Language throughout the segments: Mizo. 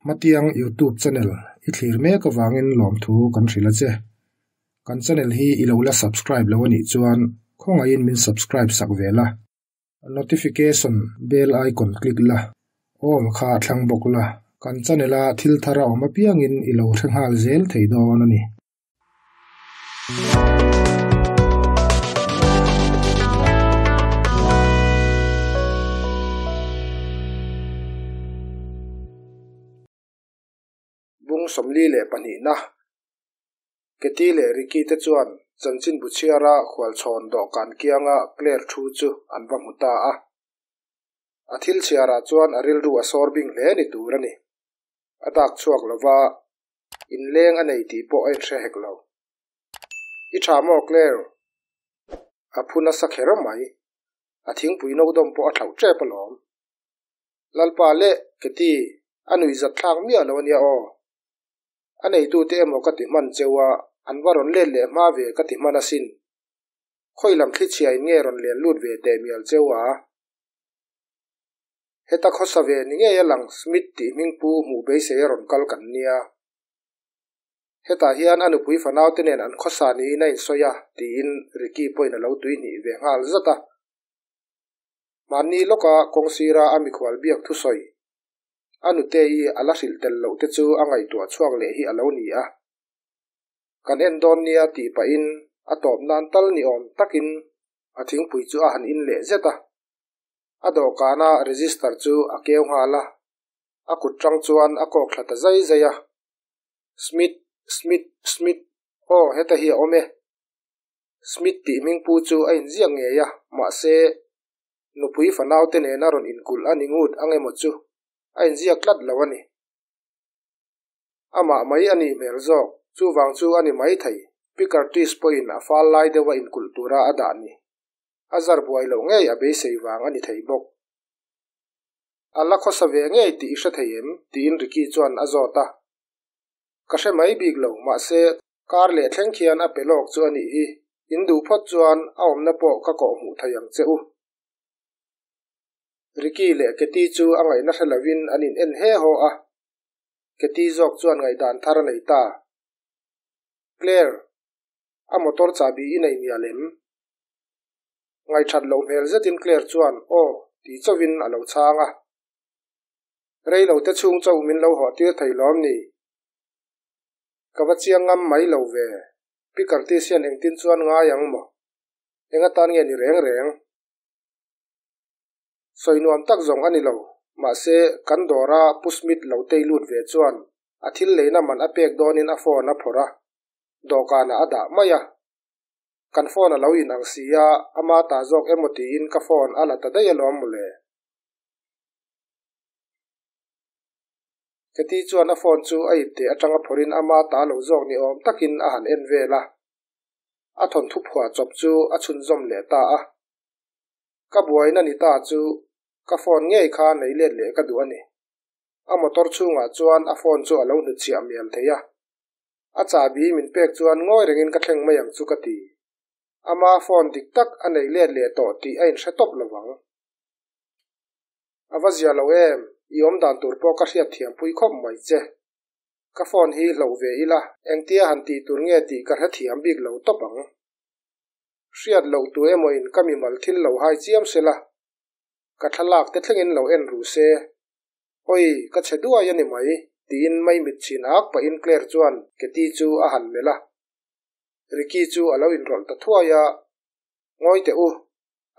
Hmatiang Youtube channel i thlir mek avangin lawmthu kan hrilh a che. Kan channel hi i lo la subscribe lo a nih chuan khawngaihin min subscribe sak ve la. Notification bell icon click la, all kha thlang bawk la, kan channel a thil thar a awm apiangin i lo hre nghal zel thei dawn a ni. Bung 42 na Katie leh Ricky te chuan chanchinbu chhiara khualchhawn dawhkan kianga Claire thu chu an va hmu ta a. A thil chhiarah chuan a rilru a sawr bing hle ni tur a ni. A dak chhuak lo va, inleng a nei tih pawh a inhre hek lo. I tha maw Claire? A phu nasa kher mai. A thingpui no dawm pawh a thlauh tep alawm. Lalpa leh Katie, a nuihzat thlak miah lo ania aw. A neitute emaw ka ti hman cheu a, an va rawn let leh hma ve ka ti hman asin. Khawi lam thlichhiain nge rawn len lut ve teh mial cheu a? Heta khawsa ve ni ngei a lang Smith tih hmingpu hmuh beisei a rawn kal kan nia. Hetah hian a nupui fanaute nen an khawsa niin a insawi a, tiin Ricky pawhin a lo tuihnih ve nghal zat a. Mahni lawka kawngsira a mikhual biak thusawi a nutei a la hrilh tel loh te chu a ngaihtuah chhuak leh hi a lo ni a. Kan en dawn nia tih pahin a tawp nan tal ni awm takin a thingpui chu a han in leh zet a. A dawhkana register chu a keu nghal a, a kut tang chuan a kawk thla ta zai zai a. Smith, Smith, Smith, aw heta hi a awm e. Smith tih hmingpu chu a inziak ngei a, mahse, nupui fanaute nena rawn inkulh a ni ngut ang emaw chu a inziak tlat lo a ni. Amah mai a nih hmel zawk, chuvang chu a ni mai thei, Pi Curtis pawhin a fal lai deuha inkulh tura a dah ni. A zar buai loh ngei a beisei vang a ni thei bawk. A la khawsa ve ngei tih i hre thei em? tiin Ricky chuan a zawt a. Ka hre mai bik lo, mahse, kar leh thleng khian a pe lawk chu a nih hi, in duh phawt chuan a awmna pawh ka kawh hmuh thei ang che u. Ricky leh Katy chu a ngaihna hre lovin an in en he haw a. Katy zawk chuan ngaihdan thar a nei ta. Claire, a motor chahbi i nei mial em? Ngaihṭhat loh hmel zetin Claire chuan aw ti chauhin a lo chhang a. Rei lo te chhung chauh min lo hawh tir thei lawm ni? Ka va chiang ngam mai lo ve. Pi Curtis hian engtin chuan ngai ang maw? Eng atan nge ni reng reng? Sawi nuam tak zawng a ni lo. Mahse, kan dawra Pu Smith lo tei lut ve chuan a thil leina man a pek dawnin a phone a phawrh a, dawhkanah a dah mai a. Kan phone a lo in ang si a, ama ta zawk emaw tiin ka phone a la ta daih alawm mawle. Katy chuan a phone chu a ipte atanga phawrhin ama ta lo zawk ni awm takin a han en vel a. A thawnthu phuah chawp chu a chhunzawm leh ta a. Ka buaina ni ta chu ka phone ngei kha nei let leh ka duh a ni. A motor chhungah chuan a phone chu a lo hnutchhiah mial thei a. A chahbi min pek chuan ngawi rengin ka thleng mai ang chu ka ti. Ama phone dik tak a nei let leh tawh tih a inhre tawp lo ang. A va zia lo em, i awm dan tur pawh ka hriat thiam pui khawp mai che. Ka phone hi hloh ve ila, engtia han tih tur nge tih ka hre thiam bik lo tawp ang. Hriat loh tu emaw in ka mimal thil lo hai chiam se la, ka thlalak te thlengin lo en ru se. Oi, ka chhe duai a ni mai, tiin mai mit chhin ak pahin Claire chuan Katy chu a han melh a. Ricky chu a lo inrawlh ta thuai a, Ngawi teh u,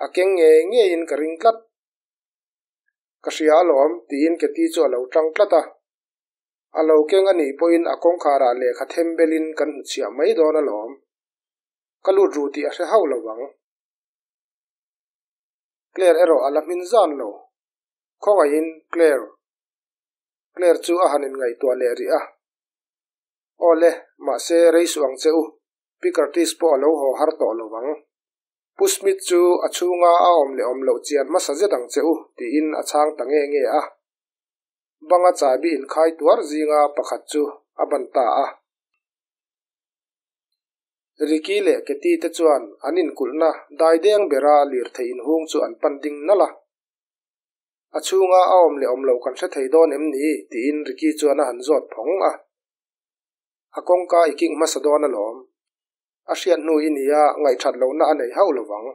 a keng ngei ngeiin ka ring tlat. Ka hria alawm, tiin Katy chu a lo tang tlat a. A lo keng a nih pawhin a kawngkharah lehkha them belin kan hmuchhiah mai dawn alawm. Ka lut ru tih a hre hauh lo ang. Claire erawh a la hmin zan lo. Khawngaihin, Claire. Claire chu a han inngaihtuah leh rih a. Aw le, mahse rei suh ang che u, Pi Curtis pawh a lo haw har tawh lo ang. Pu Smith chu a chhunga a awm leh awm loh chian hmasa zet ang che u, tiin a chhang ta nge nge a. Banga chahbi inkhai tuar zinga pakhat chu a ban ta a. Ricky leh Katy te chuan an inkulhna daideng bera lirthei inhung chu an pan ding nalh a. A chhunga a awm leh awm loh kan hre thei dawn em ni? tiin Ricky chuan a han zawt phawng a. A kawngka i kik hmasa dawn alawm. A hriat hnu i nia ngaihthat lohna a nei hauh lovang.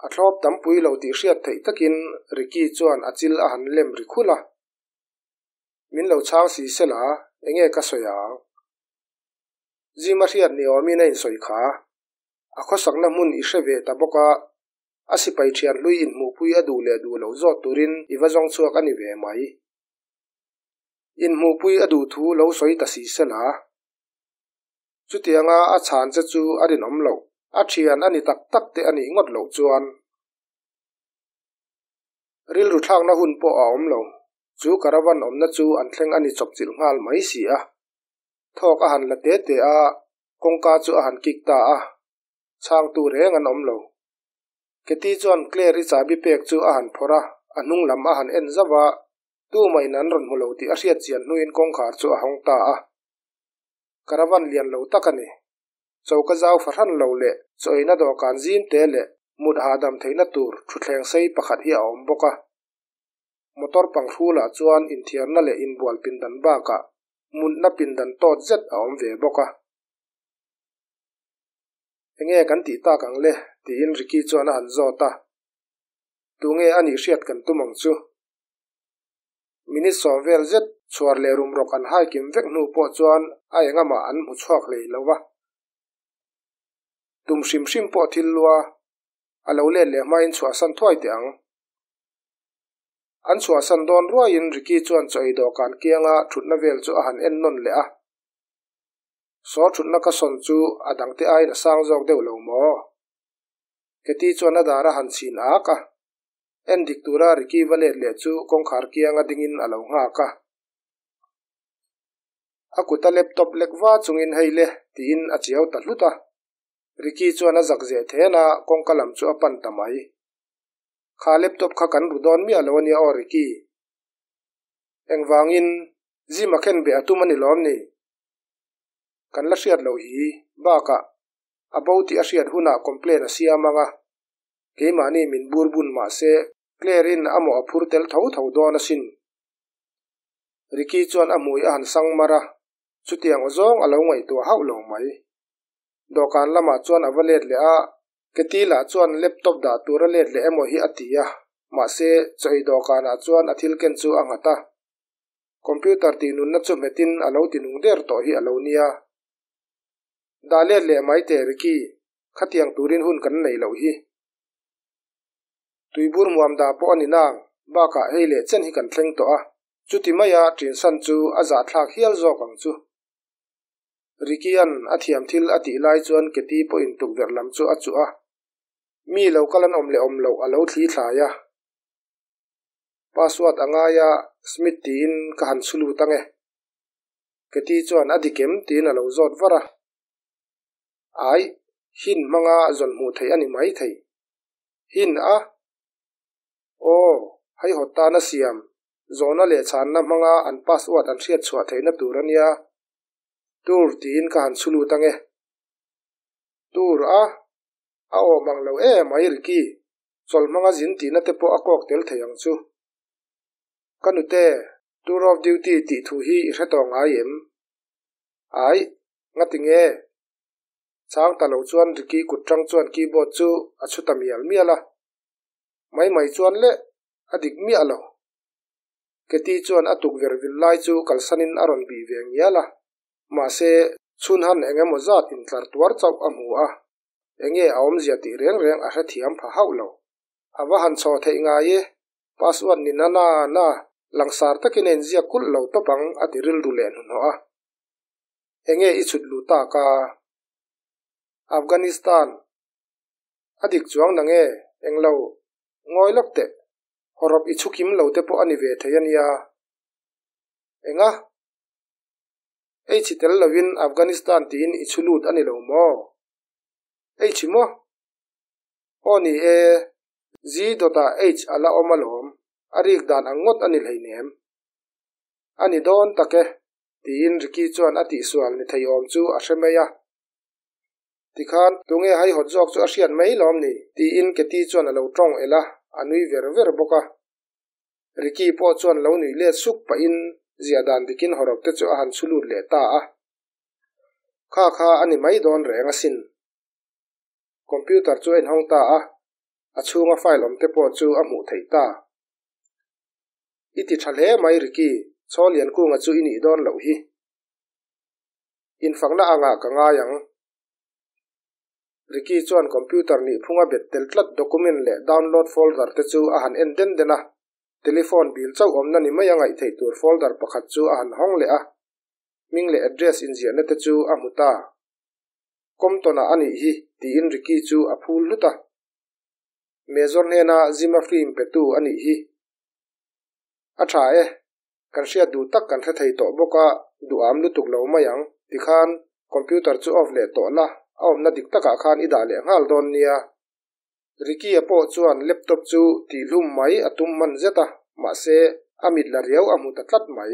A thlawp tampui lo tih hriat theih takin Ricky chuan a chil a han lem ri khulh a. Min lo chhang si sela, enge ka sawi ang? Zima hriat ni awmin a insawi kha. A khawsakna hmun i hre ve ta bawk a, a sipai thian hlui inhmuhpui a duh leh duh loh zawt turin i va zawng chhuak a ni ve mai. Inhmuhpui a duh thu lo sawi ta si sela. Chutianga a chhan che chu a rinawm loh, a thian a ni tak tak te a nih ngawt loh chuan. Rilru thlakna hun pawh a awm lo, chu caravan awmna chu an thleng a ni chawpchilh nghal mai si a. Thawk a han la te te a, kawngka chu a han kik ta a, chhangtu reng an awm lo. Keti chuan Claire-i chahbi pek chu a han phawrh a, a hnung lam a han en zauh a, tumah in an rawn hmu lo tih a hriat chian hnuin kawngkhar chu a hawng ta a. Caravan lian lo tak a ni. Choka zau fahran lo leh chaw-eina dawhkan zim te leh mut hahdam theihna tur thutthleng sei pakhat hi a awm bawk a. Motor panghrulah chuan inthiarna leh inbual pindan bakah mutna pindan tawt zet a awm ve bawk a. Enge kan tih tak ang le? tiin Ricky chuan a han zawt a. Tunge a nih hriat kan tum ang chu? Minute sawm vel zet chhuar leh rum rawk an hai kim vek hnu pawh chuan a engamah an hmu chhuak hlei lo va. Tum hrim hrim pawh thil lua a lo let leh hmain chhuahsan thuai teh ang. An chhuahsan dawn ruaiin Ricky chuan chaw ei dawhkan kianga thutna vel chu a han en nawn leh a. Saw thutna ka sawn chu a dangte aiin a sang zawk deuh lo maw? Keti chuan a dar a han chhin ak a. En dik tura Ricky va let leh chu kawngkhar kianga dingin a lo nghak a. A kuta laptop lek va chungin hei le tiin a chiau ta hlut a. Ricky chuan a zak zeh then a, kawngka lam chu a pan ta mai. Kha laptop kha kan ru dawn miah lo a nia aw Ricky. Engvangin Zima khen beh a tum a ni lawm ni? Kan la hriat loh hi bakah a bo tih a hriat hunah complain a siam ang a, keimahni min bur bun mah se Claire-in a mawh a phur tel tho tho dawn asin. Ricky chuan a hmui a han sang mar a, chutiang aw zawng a lo ngaihtuah hauh lo mai. Dawhkan lamah chuan a va let leh a, Ketila chuan laptop dah tur a let leh emaw hi a ti a, mahse chaw ei dawhkanah chuan a thil ken chu a nghat a. Computer tih nunna chu hmetin a lo ti nung der tawh hi a lo nia. Dah let leh mai teh Ricky, khatiang turin hun kan neih loh hi. Tuibur muam dah pawh a ni nang, bakah hei leh chen hi kan thleng tawh a, chuti maia ṭinsan chu a zahthlak hial zawk ang chu. Ricky-a'n a thiam thil a tih lai chuan Keti pawhin tukverh lam chu a chuh a, mi lo kal an awm leh awm loh a lo thli thlai a. Password a ngai a, Smith tiin ka han chhu lut ang e. Keti chuan a dik em tiin a lo zawt var a. Ai, hin hmanga zawn hmuh theih a ni mai thei. Hin a? Aw, haihawt tan a siam, zawhna leh chhanna hmanga an password an hriat chhuah theihna tur a nia. Tur tiin ka han chhu lut ang e. Tur a? A awm ang lo em mai Ricky, chawlh hmanga zin tihna te pawh a kawk tel thei ang chu. Ka nute, Tour of Duty tih thu hi i hre tawh ngai em? Ai, ngati nge? Chang ta lo chuan Ricky kut tang chuan keyboard chu a chhu ta mial mial a. Mai mai chuan le, a dik miah lo. Keti chuan a tukverh vil lai chu kalsanin a rawn bih ve ngial a, mahse, chhun han eng emaw zat intlar tuar chauh a hmu a, enge a awmzia tih reng reng a hrethiam pha hauh lo. A va han chhaw theih ngai e, password ni na na na, langsar takin a inziak kulh lo tawp ang a ti rilru leh hnuhnawh a. Enge i chhut luh tak a? Afghanistan. A dik chuang nange, englo, ngawi lawk teh. Hawrawp i chhu kim lo te pawh a ni ve thei a nia. Enga? Ei chhi tel lovin Afghanistan tiin i chhu lut a ni lo maw? Ei chhi maw? Aw ni e, Z dawtah H a la awm alawm, a rik dan ang ngawt a ni hleinem. A ni dawn tak e, tiin Ricky chuan a tihsual ni thei awm chu a hre mai a. Tikhan, tunge haihawt zawk chu a hriat mai lawm ni? tiin Katie chuan a lo tawng el a. a nui ver ver bawk a. Ricky pawh chuan lo nuih let suk pahin ziah dan dikin hawrawp te chu a han chhu lut leh ta a. Kha kha a ni mai dawn reng asin. Computer chu a inhawng ta a, a chhunga file awm te pawh chu a hmuh theih ta. I ti tha hle mai Ricky, Chaw Liankunga chu i nih dawn loh hi. Infakna angah ka ngai ang. Ricky chuan computer nih phunga bet tel tlat document leh download folder te chu a han en den den a, telephone bill chauh awmna ni mai a ngaih theih tur folder pakhat chu a han hawng leh a, hming leh address inziahna te chu a hmu ta. Compton-ah a nih hi, tiin Ricky chu a phul hlut a. Major hnena Zima film petu a nih hi. A tha e, kan hriat duh tak kan hre thei tawh bawk a, duham lutuk lo mai ang. Tikhan, computer chu off leh tawh la, a awmna dik takah khan i dah leh nghal dawn nia. Ricky-a pawh chuan laptop chu tihhlum mai a tum hman zet a, mahse, a mit la riau a hmu ta tlat mai.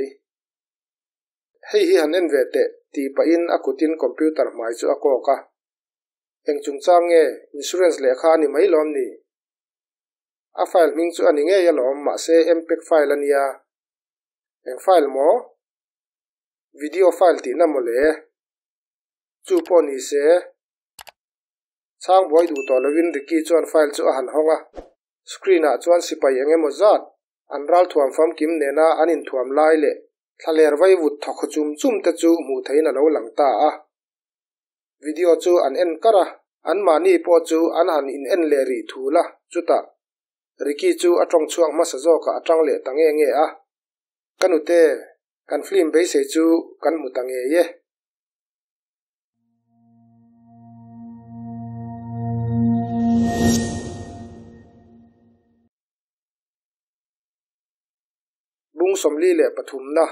Hei hi han en ve teh, tih pahin a kutin computer hmai chu a kawk a. Eng chungchang nge, insurance lehkha a ni mai lawm ni? A file hming chu a ni ngei alawm, mahse mpeg file a nia. Eng file maw? Video file tihna maw le? Chu pawh ni se. Chhang buai duh tawh lovin Ricky chuan file chu a han hawng a. Screen ah chuan sipai eng emaw zat an ral thuam famkim nena an inthuam lai leh thlaler vaivut thawk chum chum te chu hmuh theihin a lo lang ta a. Video chu an en kar a, anmahni pawh chu an han in en leh rih thul a, chutah Ricky chu a tawng chhuak hmasa zawkah a tang leh ta nge nge a, Ka nute, kan film beisei chu kan hmu ta ngei e. Bung 43na.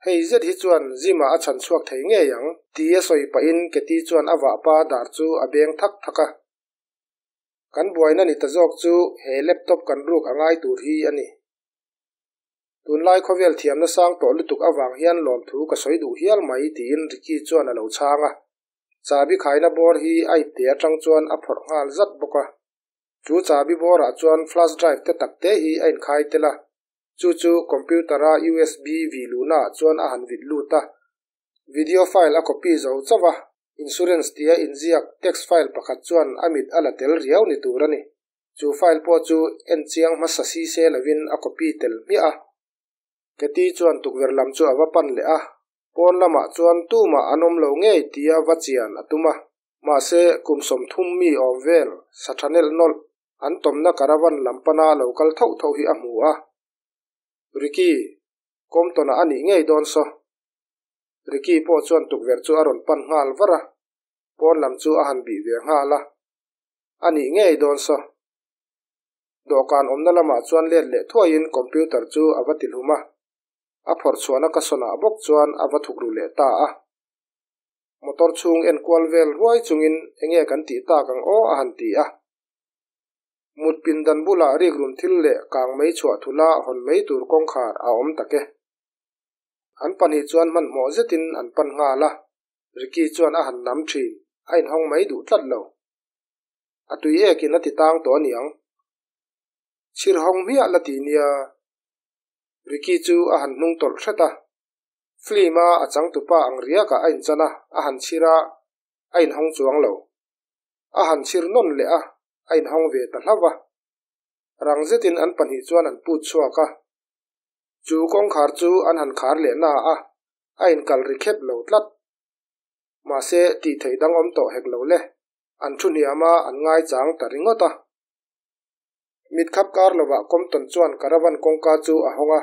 Hei zet hi chuan Zima a chhan chhuak thei ngei ang, ti a sawi pahin Keti chuan a vahpa dar chu a beng thak thak a. Kan buaina ni ta zawk chu he laptop kan ruk a ngai tur hi a ni. Tunlai khawvel thiamna sang tawh lutuk avang hian lawmthu ka sawi duh hial mai tiin Ricky chuan a lo chhang a. Chabi khaina bawr hi a ipte atang chuan a phawrh nghal zat bawk a. Chu chabi bawrah chuan flash drive te tak te hi a inkhai tel a. Chu chu computer-a USB vih luhnaah chuan a han vit lut a. Video file a copy zo chauh a, insurance tia inziak text file pakhat chuan a mit a la tel riau ni tur a ni. Chu file pawh chu en chiang hmasa si se lovin a copy tel hmiah a. Katy chuan tukverh lam chu a va pan leh a, pawn lamah chuan tumah an awm lo ngei tia va chian a tum a. Mahse, kum 30 mi awm vel sa tha nelh nawlh An tawmna caravan lam pana lo kal thauh thauh hi a hmu a. Ricky, Compton-ah a nih ngei dawn saw. Ricky pawh chuan tukverh chu a rawn pan nghal var a, pawn lam chu a han bih ve nghal a. A nih ngei dawn saw. Dawhkan awmna lamah chuan let leh thuaiin computer chu a va tihlum a, a phawrh chhuahna ka sawnah bawk chuan a va thuk ru leh ta a. Motor chhung enkual vel ruai chungin enge kan tih tak ang aw a han ti a. Mut pindan bulah rikrum thil leh kang mei chhuah thula hawn mai tur kawngkhar a awm tak e. An pahnih chuan hmanhmawh zetin an pan nghal a, Ricky chuan a han nam thin, a inhawng mai duh tlat lo. A tui ekin a ti tang tawh a niang. Chhir hawng hmiah la ti nia. Ricky chu a han hnung tawlh hret a. Film-a a changtupa ang riakah a inchan a, a han chhir a, a inhawng chuang lo. A han chhir nawn leh a, a inhawng ve ta hlauh a. Rang zetin an pahnih chuan an put chhuak a. Chu kawngkhar chu an han khar leh na a, a inkal ri khep lo tlat. Mahse, tih theih dang awm tawh hek lo le, an thu hniam a, an ngaichang ta ringawt a. Mitkhap kar lovah Compton chuan caravan kawngka chu a hawng a,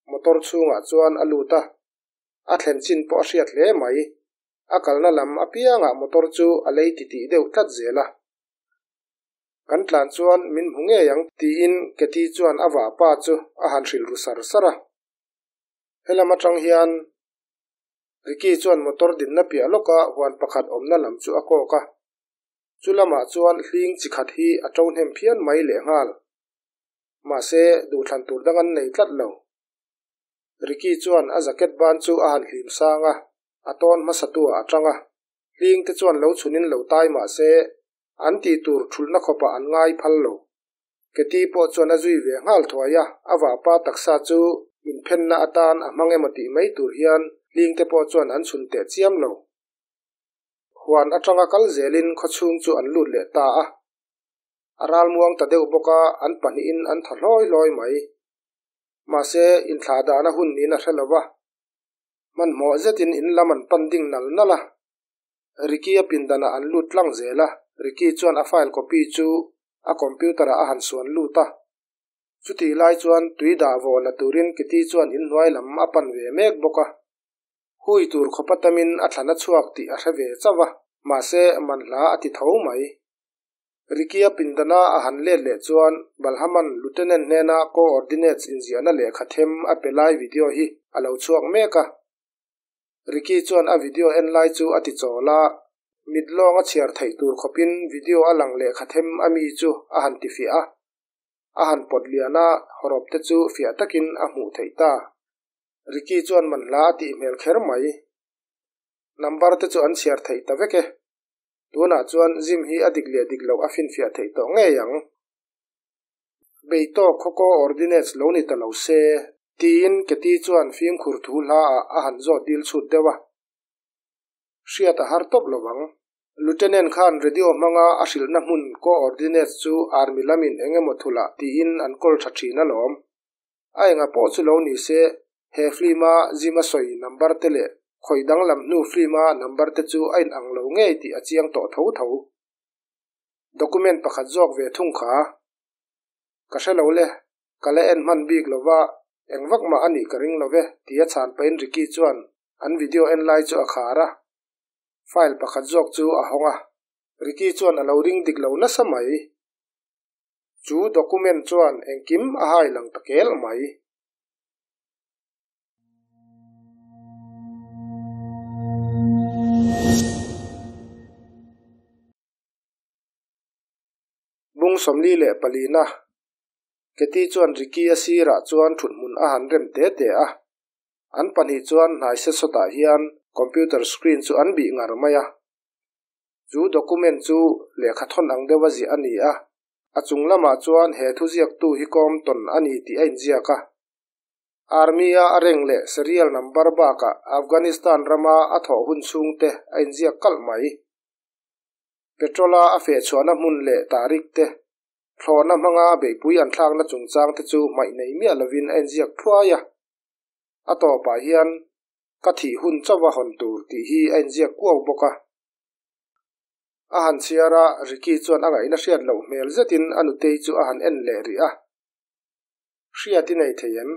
motor chhungah chuan a lut a, a thlen chin pawh a hriat hle mai. A kalna lam apiangah motor chu a lei titih deuh tlat zel a. Kan tlan chuan min hmu ngei ang tiin Kathy chuan a vahpa chu a han hrilh ru sar sar a. Helam atang hian Ricky chuan motor dinna piah lawka huan pakhat awmna lam chu a kawk a. Chu lamah chuan hling chi khat hi a to hnem phian mai lehnghal. Mahse, duhthlan tur dang an nei tlat lo. Ricky chuan a jacket ban chu a han hlim sang a, a tawn hmasa tu ah a tang a. Hling te chuan lo chhunin lo tai mahse, an tih tur thulhna khawpah an ngai phal lo. Keti pawh chuan a zui ve nghal thuai a, a vahpa taksa chu inphenna atan a hmang emaw tih mai tur hian hlingte pawh chuan an chhun teh chiam lo. Huan atanga kal zelin khawchhung chu an lut leh ta a. A ralmuang ta deuh bawk a, an pahnihin an thaw hlawi hlawi mai. Mahse, inthlah dahna hun niin a hre lo va. Hmanhmawh zetin in lam an pan ding nal nal a. Ricky-a pindanah an lut tlang zel a, Ricky chuan a file copy chu a computer-ah a han suan lut a. Chutih lai chuan tui dah vawh la turin Kitty chuan inhnuai lam a pan ve mek bawk a. Hui tur khawpa tamin a thlan a chhuak tih a hre ve chauh a, mahse manhla a ti tho mai. Ricky-a pindana a han let leh chuan Balhaman Lieutenant hnena co-ordinates inziahna lehkha them a pe lai video hi a lo chhuak mek a. Ricky chuan a video en lai chu a ti chawl a, mit lawng a chhiar theih tur khawpin video a lang lehkha them a mi chu a han ti fiah a. A han pawt lian a, hawrawp te chu fiah takin a hmuh theih ta. Ricky chuan manhla a tih hmel kher mai. Number te chu an chhiar theih ta vek e. Tunah chuan Jim hi a dik leh dik loh a finfiah theih tawh ngei ang. Beitawk khaw co-ordinates lo ni ta lo se, tiin Katy chuan fimkhur thu hla ah a han zawt dil chhut deuh a. Hriat a har tawp lo ang. Lieutenant khan radio hmanga a hrilhna hmun co-ordinates chu army lamin eng emaw thulah tiin an kawl tha thin alawm. A enga pawh chu lo ni se, he film-a Jim-a sawi number te leh khawih danglam hnu film-a number te chu a inang lo ngei tih a chiang tawh tho tho. Document pakhat zawk ve thung kha. Ka hre lo le, ka la en hman bik lo va, eng vak mah a nih ka ring lo ve, tia chhan pahin Ricky chuan an video en lai chu a khar a. File pakhat zawk chu a hawng a. Ricky chuan a lo ring dik lo nasa mai. Chu document chuan engkim a hai lang ta kel mai. Bung 44 na Katy chuan Ricky-a sirah chuan thuthmun a han rem te te a. An pahnih chuan hnai se sawtah hian computer screen chu an bih ngar mai a. Chu document chu lehkha thawn ang deuha ziah a ni a, a chung lamah chuan he thuziaktu hi kawm tawn a ni tih a inziak a. Army-a a reng leh serial number bakah Afghanistan rama a thawh hun chhungte a inziak kalh mai. Petrol-a a fehchhuahna hmun leh tarik te, thlawhna hmanga beihpui an thlakna chungchang te chu hmaih nei miah lovin a inziak thuai a. A tawpah hian ka thih hun chauha hawn tur tih hi a inziak kuau bawk a. A han chhiar a, Ricky chuan a ngaihna hriat loh hmel zetin a nutei chu a han en leh rih a. Hriat i nei thei em?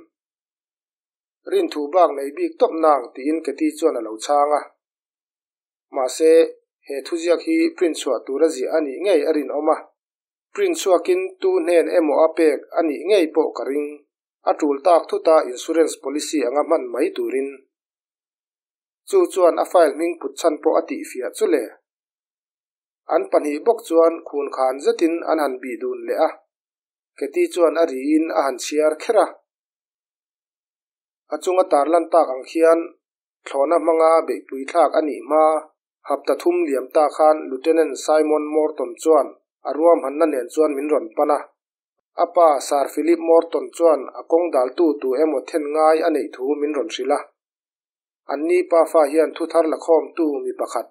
Rinthu bak nei bik tawp nang tiin Katy chuan a lo chhang a. Mahse, he thuziak hi print chhuah tura ziah a nih ngei a rinawm a. Print chhuakin tu hnen emaw a pek a nih ngei pawh ka ring. A tul tak thuta insurance policy anga hman mai turin. Chu chuan a file hming put chhan pawh a tihfiah chu le. An pahnih bawk chuan khun khan zetin an han bih dun leh a. Katy chuan a riin a han chhiar kher a. A chunga tarlan tak ang khian thlawhna hmanga beihpui thlak a nih hma hapta thum liam ta khan Lieutenant Simon Morton chuan a ruahmanna nen chuan min rawn pan a. A pa Sir Philip Morton chuan a kawng daltu tu emaw then ngai a neih thu min rawn hrilh a. Anni pafa hian thuthar lakhawmtu mi pakhat,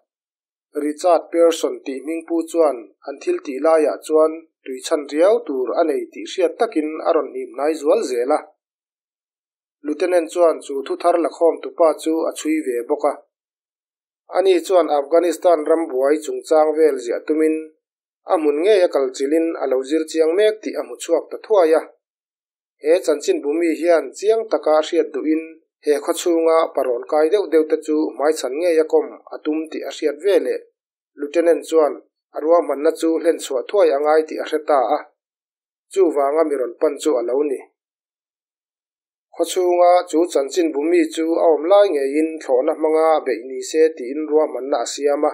Richard Pearson tih hmingpu chuan an thil tih laiah chuan tuichhan riau tur a nei tih hriat takin a rawn hnim hnai zual zel a. Lieutenant chuan chu thuthar lakhawmtupa chu a chhui ve bawk a. Ani chuan Afghanistan ram buai chungchang vel ziah tumin a hmun ngei a kal chilhin a lo zir chiang mek tih a hmu chhuak ta thuai a. He chanchinbu mi hian chiang taka a hriat duhin he khaw chhunga parawn kai deuh deuh te chu hmaichhan ngei a kawm a tum tih a hriat ve leh Lieutenant chuan a ruahmanna chu hlen chhuah thuai a ngai tih a hre ta a. Chuvanga mi rawn pan chu a lo ni. Khaw chhunga chu chanchinbu mi chu a awm lai ngeiin thlawhna hmanga beih ni se tiin ruahmanna a siam a.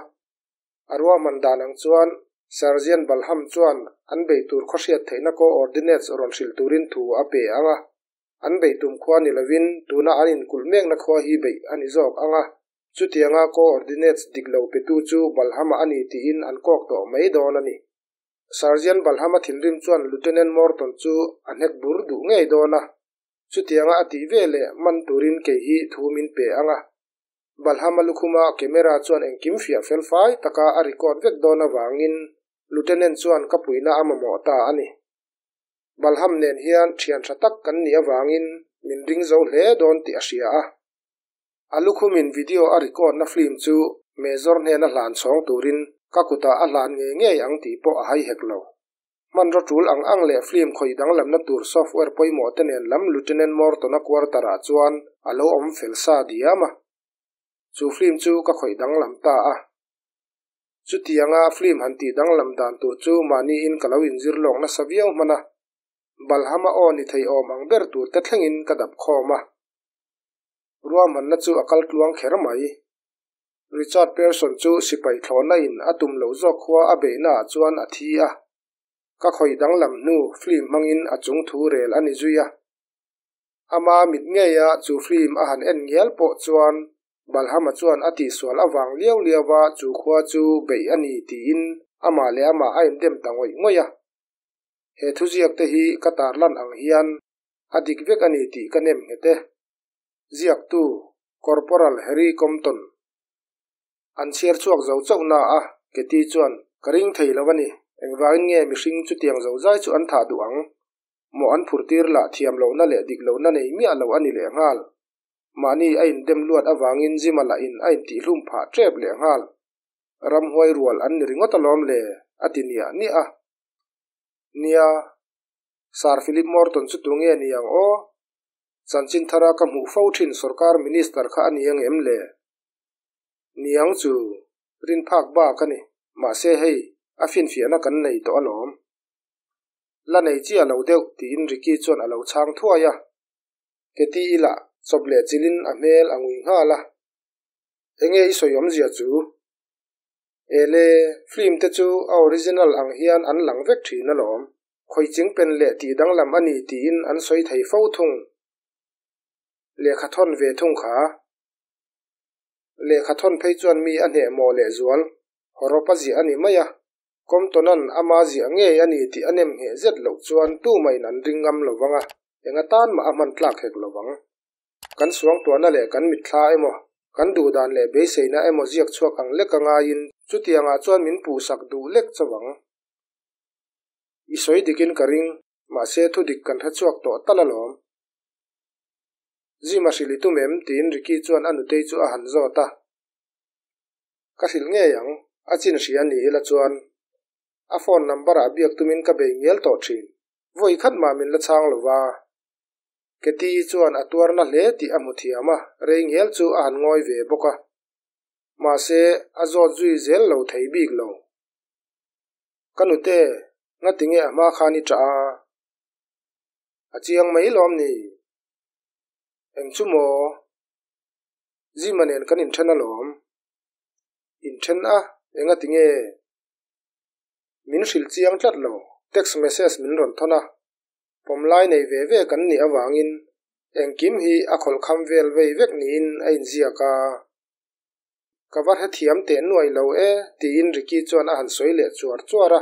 A ruahman dan ang chuan Sergeant Balham chuan an bei tur khaw hriat theihna co-ordinates rawn hrilh turin thu a pe ang a. An bei tum khua ni lovin tuna an inkulh mekna khua hi beih a ni zawk ang a. Chutianga co-ordinates dik lo petu chu Balham-a a ni tiin an kawk tawh mai dawn a ni. Sergeant Balham-a thinrim chuan Lieutenant Morton chu a hnek bur duh ngei dawn a, chutianga a tih veleh man turin kei hi thu min pe ang a. Balham-a lukhuma camera chuan engkim fiah fel fai taka a record vek dawn avangin Lieutenant chuan ka puihna a mamawh ta a ni. Balham nen hian thian tha tak kan nih avangin min ring zo hle dawn tih a hria a. A lukhumin video a record na film chu Major hnena hlan chhawng turin ka kutah a hlan ngei ngei ang tih pawh a hai hek lo. Hmanraw tul ang ang leh film khawih danglamna tur software pawimawh te nen lam Lieutenant Morton-a quarter-ah chuan a lo awm fel sa diam a. Chu film chu ka khawih danglam ta a. Chutianga film han tih danglam dan tur chu mahniin ka lo inzir lawk nasa viau hman a. Balham-a aw ni thei awm ang ber tur te thlengin ka dap khawm a. Ruahmanna chu a kal tluang kher mai. Richard Pearson chu sipai thlawhna in a tum loh zawk khua a beihna ah chuan a thi a. Ka khawih danglam hnu film hmangin a chung thu rel a ni zui a. Ama mit ngeia chu film a han en ngial pawh chuan Balhama chuan a tihsual avang liau liau a chu khua chu beih a ni tiin amah leh amah a indem ta ngawih ngawih a. He thuziak te hi ka tarlan ang hian a dik vek a ni tih ka nem nghet e. Ziaktu, Corporal Harry Compton. An chhiar chhuak zo chauh na a, Katie chuan, Ka ring thei lo a ni, engvangin nge mihring chutiang zo zai chu an thah duh ang? Mawh an phur tir lah thiam lohna leh dik lohna nei miah lo a ni lehnghal. Mahni a indem luat avangin Jim-a lah in a intihhlum phah tep lehnghal. Ramhuai rual an ni ringawt alawm le, a ti niah niah a. Nia, Sir Philip Morton chu tunge ni ang aw? Chanchin thara ka hmuh fo thin sorkar minister kha a ni ang em le? Niang chu rin phak bak a ni, mahse hei a finfiahna kan nei tawh alawm. La nei chiah lo deuh tiin Ricky chuan a lo chhang thuai a. Keti ila chawp leh chilhin a hmel a ngui nghal a. Enge i sawi awmzia chu? Ele, film te chu a original ang hian an lang vek thin alawm. Khawi chingpen leh tih danglam a ni tiin an sawi thei fo thung. Lehkha thawn ve thung kha. Lehkha thawn phei chuan mi a hneh mawh leh zual. Hawrawp a ziah a ni mai a. Compton-a'n ama ziah ngei a ni tih a nem ngheh zet loh chuan tumahin an ring ngam lo vang a, eng atan mah a hman tlak hek lo vang. Kan suangtuahna leh kan mitthla emaw, kan duhdan leh beiseina emaw ziak chhuak ang lek a ngaiin chutiangah chuan min puhsak duh lek chauh ang. I sawi dikin ka ring, mahse thu dik kan hre chhuak tawh tal alawm. Zima hrilh i tum em? tiin Ricky chuan a nutei chu a han zawt a. Ka hrilh ngei ang, a chin hria ni ila chuan. A phone number ah biak tumin ka bei ngial tawh thin. Vawi khat mah min la chhang lo va. Katie chuan a tuarna hle tih a hmu thiam a, rei ngial chu a han ngawi ve bawk a. Mahse, a zawt zui zel lo thei bik lo. Ka nute, ngatinge a hma khan i ṭah a? A chiang mai lawm ni? Eng chu maw? Zima nen kan inṭhen alawm. Inṭhen a? Engatinge? Min hrilh chiang tlat lo, text message min rawn thawn a. Pawmlai nei ve ve kan nih avangin engkim hi a khawlhkham vel vei vek niin a inziak a. Ka va hrethiam teh nuai lo e, tiin Ricky chuan a han sawi leh chuar chuar a.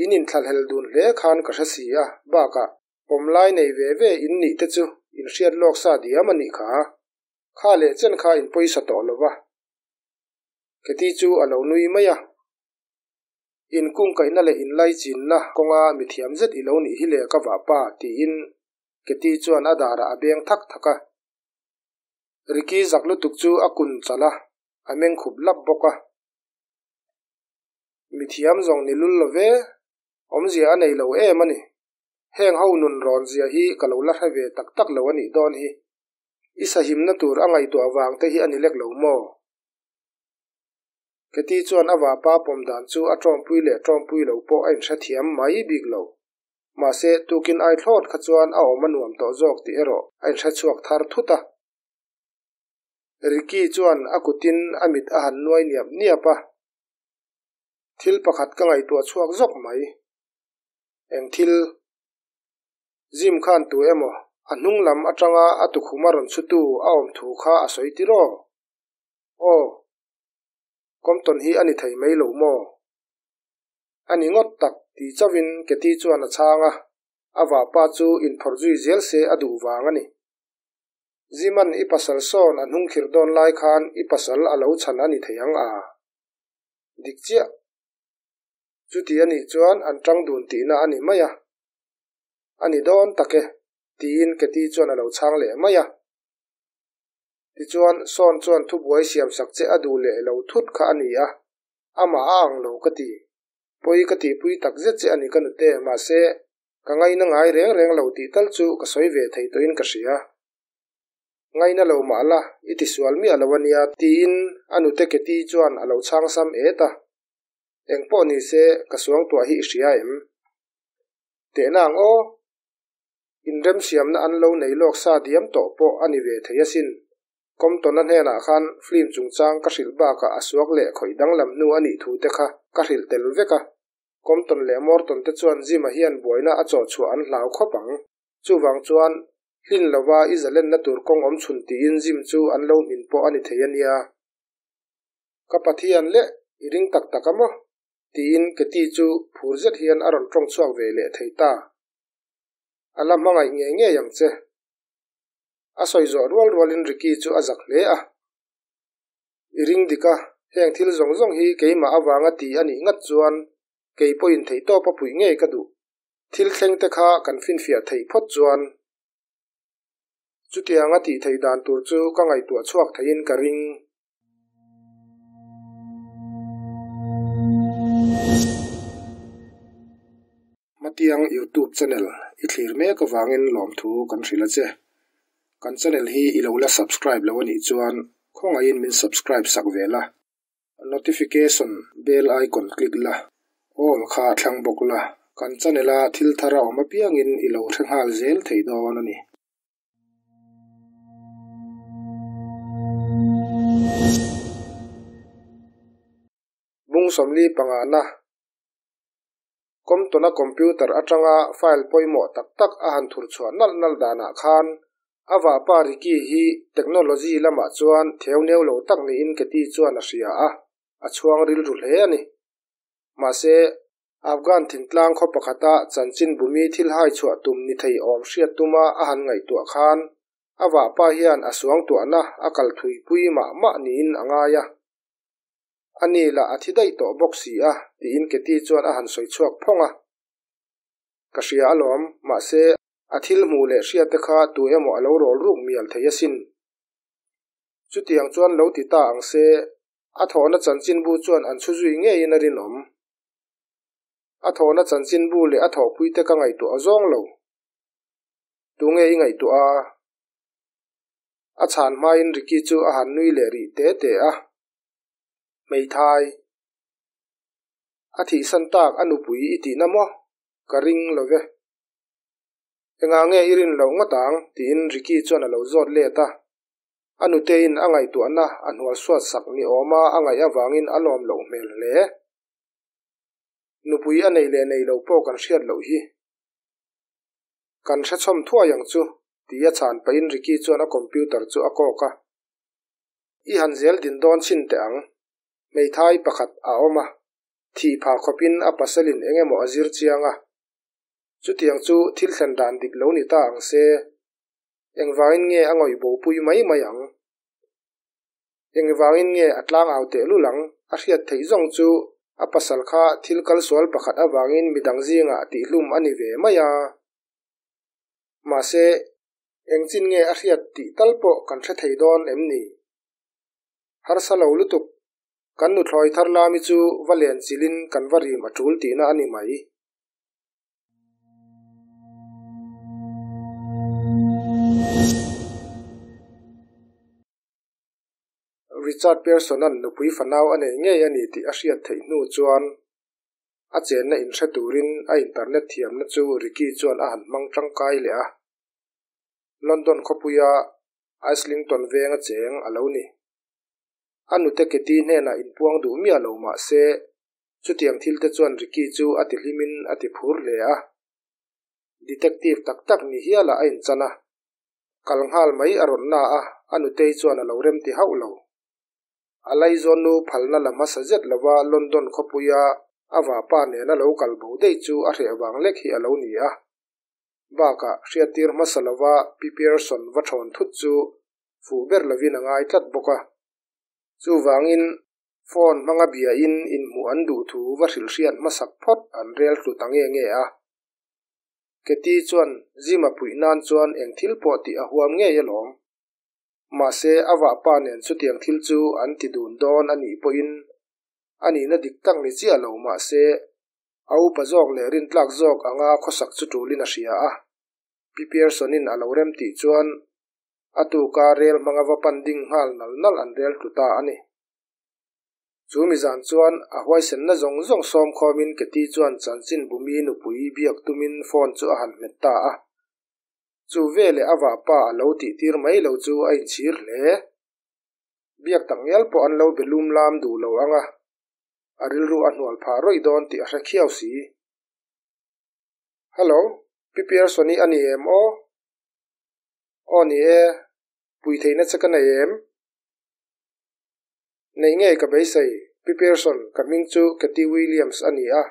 In inthlahlel dun hle khan ka hre si a, bakah pawmlai nei ve ve in nih te chu in hriat lawk sa diam a nih kha. Kha leh chen kha in pawisa tawh lo va. Katie chu a lo nui mai a. Inkungkaihna leh inlaichinna kawnga mithiam zet i lo nih hi le ka vah pa, tiin Katie chuan a darah a beng thak thak a. Ricky zak lutuk chu a kun chalh a, a meng khup lap bawk a. Mithiam zawng ni lul lo ve, awmzia a nei lo em a ni. Heng ho nun rawn zia hi ka lo la hre ve tak tak lo a nih dawn hi. I sahimna tur a ngaihtuah vang te hi a ni lek lo maw? Katie chuan a vapa pawm dan chu a tawngpui leh tawngpui lo pawh a inhrethiam mai bik lo. Mahse, tukin ai thlawt kha chuan a awm a nuam tawh zawk tih erawh a inhrechhuak thar thut a. Ricky chuan a kutin a mit a han nuai niap niap a. Thil pakhat ka ngaihtuah chhuak zawk mai. Eng thil? Jim khan tu emaw a hnung lam atanga a tukhum a rawn chhutu a awm thu kha a sawi tiraw? Aw. Compton hi a ni thei mai lo maw? A ni ngawt tak, Ti chauhin Katie chuan a chhang a, a vahpa chu inphawrh zui zel se a duh vang a ni. Ziman i pasal sawn a hnung khirh dawn lai khan i pasal a lo chhan a ni thei ang a. Dik chiah. Chuti a nih chuan an tang dun tihna a ni mai a. A ni dawn tak e, tiin Katie chuan a lo chhang leh mai a. Tichuan, Sawn chuan thubuai siamsak che a duh leh lo thut kha a ni a, amah a ang lo ka ti. Pawi ka tihpui tak zet che a ni ka nute, mahse, ka ngaina ngai reng reng lo tih tal chu ka sawi ve thei tawhin ka hria. Ngaina lo mah la, i tisual miah lo a nia, tiin a nute Katie chuan a lo chhang sam et a. Eng pawh ni se, ka suangtuah hi i hria em? Tehna ang aw. Inremsiamna an lo nei lawk sa diam tawh pawh a ni ve thei asin. Compton-a hnenah khan film chungchang ka hrilh bakah a suak leh khawih danglam hnu a nih thu te kha ka hrilh tel vek a. Compton leh Morton te chuan Jim-a hian buaina a chawh chhuah an hlau khawp ang. Chuvang chuan, hlin lova i zalenna tur kawng awm chhun tiin Jim chu an lo hmin pawh a ni thei a nia. Ka Pathian leh i ring tak tak a maw? tiin Katie chu phur zet hian a rawn tawng chhuak ve leh thei ta. A la hmangaih ngei ngei ang che. A sawi zawh rual rualin Ricky chu a zak hle a. I ring dik a, heng thil zawng zawng hi keimah avanga ti a nih ngat chuan kei pawhin theihtawp a puih ngei ka duh. Thil thleng te kha kan finfiah theih phawt chuan chutianga tih theih dan tur chu ka ngaihtuah chhuak theiin ka ring. Hmatiang YouTube channel i thlir mek avangin lawmthu kan hrilh a che. Kan channel hi i lo la subscribe lo a nih chuan khawngaihin min subscribe sak ve la. Notification bell icon click la, all kha thlang bawk la, kan channel a thil thar a awm apiangin i lo hre nghal zel thei dawn a ni. Bung sawmli pangana Compton-a computer atanga file pawimawh tak tak a han thur chhuah nalh nalh danah khan a vahpa Ricky hi technology lamah chuan theu neu lo tak niin Katie chuan a hria a, a chhuang rilru hle a ni. Mahse, Afghan thingtlang khaw pakhata chanchin bumi thil hai chhuah tum ni thei awm hriat tuma a han ngaihtuah khan a vahpa hian a suangtuahna a kal thuipui mah mah niin a ngai a. A ni lah a thi daih tawh bawk si a, tiin Katie chuan a han sawi chhuak phawng a. Ka hria alawm, mahse, a thil hmuh leh hriat te kha tu emaw a lo rawl ruk mial thei asin. Chutiang chuan lo ti ta ang se, a thawhna chanchinbu chuan an chhu zui ngeiin a rinawm. A thawhna chanchinbu leh a thawhpuite ka ngaihtuah zawng lo. Tunge i ngaihtuah a? A chhan hmain Ricky chu a han nui leh rih te te a. Hmeithai. A thihsan tak a nupui i tihna maw? Ka ring lo ve. Engah nge i rin loh ngawt ang? tiin Ricky chuan a lo zawt let a. A nutein a ngaihtuahna a hnual suat sak ni awma a ngaih avangin a lawm loh hmel hle. Nupui a nei leh nei lo pawh kan hriat loh hi. Kan hrechhawm thuai ang chu, tia chhan pahin Ricky chuan a computer chu a kawk a. I han zel din dawn chhin teh ang. Hmeithai pakhat a awm a, thih phah khawpin a pasalin eng emaw a zir chiang a. Chutiang chu thil thlen dan dik lo ni ta ang se, engvangin nge a ngawih bopui mai mai ang? Engvangin nge a tlang au tehlul ang? A hriat theih zawng chu a pasal kha thil kalsual pakhat avangin midang zingah tihhlum a ni ve mai a. Mahse, Engchin nge a hriat tih tal pawh kan hre thei dawn em ni? Harsa lo lutuk, kan nuthlawi thar lami chu va len chilhin kan va rim a tul tihna a ni mai. Richard Pearson-a'n nupui fanau a nei ngei a ni tih a hriat theih hnu chuan a chenna inhre turin a internet thiamna chu Ricky chuan a han hmang tangkai leh a. London khawpuia Islington venga cheng a lo ni. A nute Katie hnenah inpuang duh miah lo mah se, chutiang thil te chuan Ricky chu a ti hlimin a ti phur hle a. Detective tak tak ni hialah a inchan a. Kal nghal mai a rawn na a, a nutei chuan a lo remti hauh lo. A laizawn nu phalna la hmasa zet lova London khawpuia. A vapa nena lo kal bo daih chu a hreh vang lek hi a lo ni a. Bakah hriattir hmasa lova Pi Pearson va thawn thut chu fuh ber lovin a ngai tlat bawk a. Chuvangin phone hmanga biain inhmuh an duh thu va hrilhhriat hmasak phawt an rel tlu ta nge nge a. Keti chuan Zima puih nan chuan eng thil pawh tih a huam ngei alawm. Mahse a vahpa nen chutiang thil chu an ti dun dawn a nih pawhin a nihna dik tak ni chiah lo mahse a upa zawk leh rintlak zawk anga khawsak chu tulin a hria a. Pi Pearson-in a lo rem tih chuan a tuka rel hmanga va pan ding nghal nal nal an rel tlu ta a ni. Chu mizan chuan a huaisenna zawng zawng sawm khawmin Keti chuan chanchin bumi nupui biak tumin phone chu a han hmet ta a. Chu veleh a vahpa a lo tihtir mai lo chu a inchhir hle. Biak tak ngial pawh an lo be lum lam duh lo ang a, a rilru a hnual phah rawih dawn tih a hre khiau si. Hello, Pi Pearson-i a ni em aw? Aw ni e, pui theihna che ka nei em? Nei ngei ka beisei, Pi Pearson, ka hming chu Katy Williams a ni a,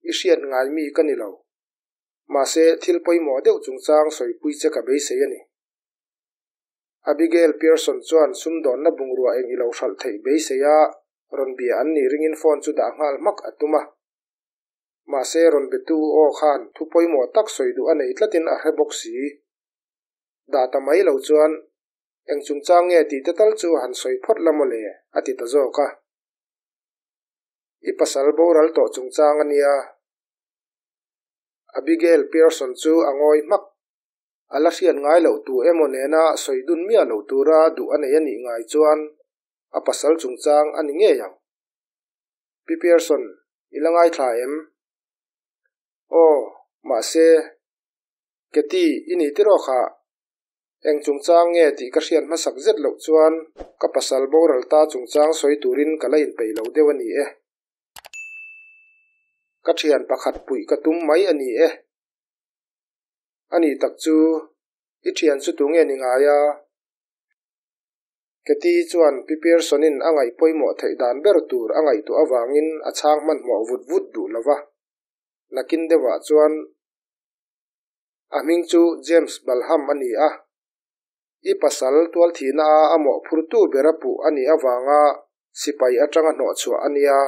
i hriat ngai mi ka ni lo. Mahse, thil pawimawh deuh chungchang sawipui che ka beisei a ni. Abigail Pearson chuan sumdawnna bungrua eng i lo hralh theih beisei a, rawn bia an nih ringin phone chu dah nghal hmak a tum a. Mahse, rawn betu aw khan thu pawimawh tak sawi duh a nei tlatin a hre bawk si. Dah ta mai lo chuan, Eng chungchang nge tih te tal chu han sawi phawt la maw le? a ti ta zawk a. I pasal boral tawh chungchang a nia. Abigail Pearson chu a ngawi hmak. A la hriat ngai loh tu emaw nena sawi dun miah loh tura duh a nei a nih ngai chuan a pasal chungchang a ni ngei ang. Pi Pearson, i la ngaithla em? Aw, mahse, Katy, i ni tiraw kha? Eng chungchang nge tih ka hriat hmasak zet loh chuan ka pasal boral ta chungchang sawi turin ka la inpeih lo deuh a ni e. Ka thian pakhat puih ka tum mai a ni e. A nih tak chu, i thian chu tunge ni ngai a? Katy chuan Pi Pearson-in a ngaih pawimawh theih dan ber tur a ngaihtuah avangin a chhang hmanhmawh vut vut duh lo va. Nakin deuhah chuan a hming chu James Balham a ni a, i pasal tualthihna a a mawhphurtu bera puh a nih avanga sipai atanga hnawhchhuah a nia.